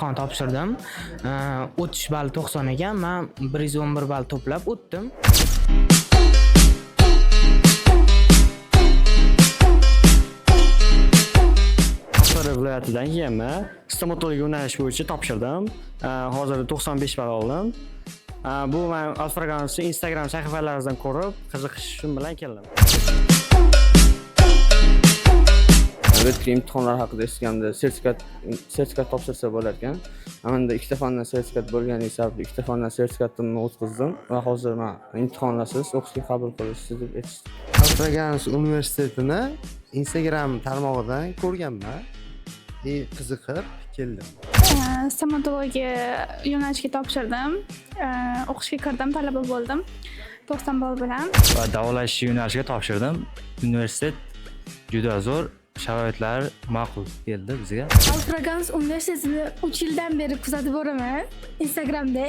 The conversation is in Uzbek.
Imtihon topshirdim. O'tish bali 90 ekan. Men 111 ball to'plab o'tdim. Qashqadaryo viloyatidan kelganman. Stomatologiya yo'nalishi bo'yicha topshirdim. Hozir 95 ball oldim. Bu men Alfraganusni Instagram sahifalaridan ko'rib, qiziqishim bilan keldim. O'tgan imtihonlar haqida eshitganimda sertifikat topshirsa bo'lar ekan. Menda ikkita fandan sertifikat bo'lgani sababli ikkita fandan sertifikatimni o'tkazdim va hozir man imtihonlarsiz o'qishga qabul qilishdi deb aytishdi. Alfraganus universitetini Instagram tarmog'idan ko'rganman. И qiziqib keldim. Stomatologiya yo'nalishiga topshirdim. O'qishga kirdim, talaba bo'ldim. 90 ball bilan. Va davolash yo'nalishiga topshirdim. Universitet juda zo'r, sharoitlar ma'qul keldi bizga. Alfraganus universitetini 3 yildan beri kuzatib boraman Instagramda.